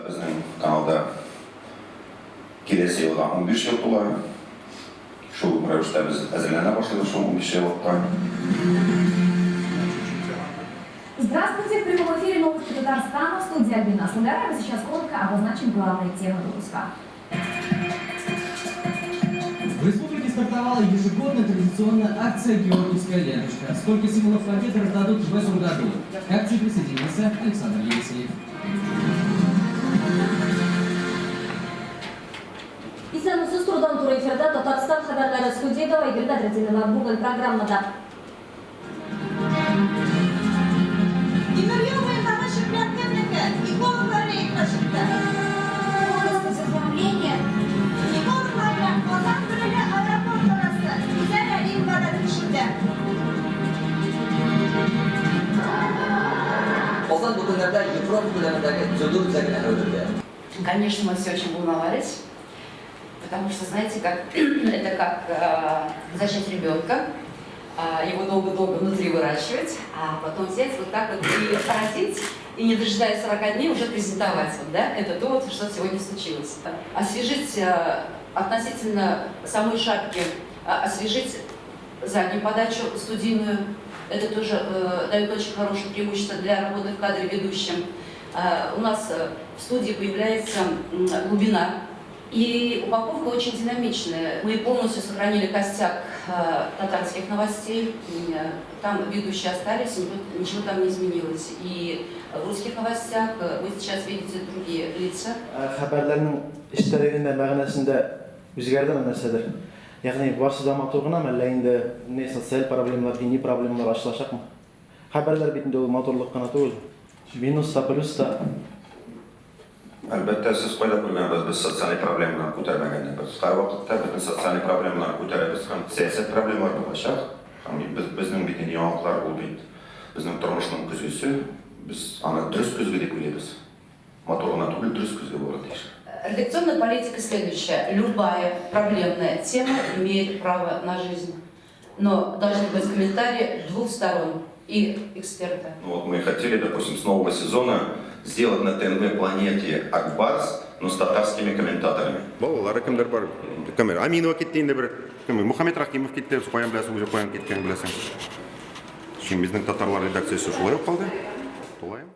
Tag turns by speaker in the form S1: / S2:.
S1: Безнең каналда киләсе елга 15 ел тула. Шул рәвештә без әзерләнә башлыйбыз шул 15 еллыкка.
S2: Здравствуйте! В прямом эфире новости Татарстана. В студии Альбина Асламгараева. Сейчас коротко обозначим главные темы выпуска.
S3: В республике стартовала ежегодная традиционная акция «Георгиевская ленточка». Сколько символов победы раздадут в этом году? К акции присоединился Александр Елисеев.
S4: Исәнмесез, турыдан туры эфирда Татарстан хәбәрләре студиядә Айгөл Бәдретдинова. Бүген программада.
S5: Тимер юл буендагы чүпләр кемнеке? Экологлар рейдка чыкты.
S6: Полностью оформление.
S5: Экологлар белән Казан Бөреле аэропорт арасы Гүзәл Әлиева да тикшерде.
S7: Казан бу көннәрдә Европа күләмендәге дзюдо үзәгенә әверелде.
S8: Конечно, мы все очень волновались, потому что, знаете, как это как э, зачать ребенка, э, его долго-долго внутри выращивать, а потом взять вот так вот и родить, и не дожидаясь 40 дней уже презентовать вот, да, это то, вот, что сегодня случилось. Освежить э, относительно самой шапки, освежить заднюю подачу студийную, это тоже э, дает очень хорошее преимущество для работы в кадре ведущим. Э, у нас э, в студии появляется глубина, и упаковка очень динамичная. Мы полностью сохранили костяк э, татарских новостей. Там ведущие остались, ничего там не изменилось. И в русских новостях вы сейчас видите другие лица.
S9: Хәбәрләрнең эчтәлегендә, мәгънәсендә үзгәрдеме нәрсәдер? Ягъни барысы да матур гынамы, әллә инде ни социаль проблемалар, дини проблемалар ачылачакмы? Хәбәрләр бит инде ул матурлык кына түгел. Минус та, плюс та.
S1: Әлбәттә, сез кайда күргәнбез без социальный проблемаларны күтәрмәгәнне? Без һәрвакытта бөтен социальный проблемаларны күтәрәбез һәм сәясәт проблемалары булачак. Һәм без, безнең бит инде яңалыклар ул бит безнең тормышның көзгесе. Без аны дөрес көзге дип уйлыйбыз. Матур гына түгел, дөрес көзге булырга тиеш.
S8: Редакционная политика следующая. Любая проблемная тема имеет право на жизнь. Но должны быть комментарии двух сторон и эксперта.
S1: Ну вот мы хотели, допустим, с нового сезона сделать на ТНВ планете Акбарс, но с татарскими комментаторами.
S10: Балалары кемдер бар? Кемдер? Аминова китте инде бер. Кем? Мухаммед Рахимов китте, каян беләсең, үзе каян киткәнен беләсең. Чөнки безнең татарлар редакциясе шулай ук калды. Тулаем.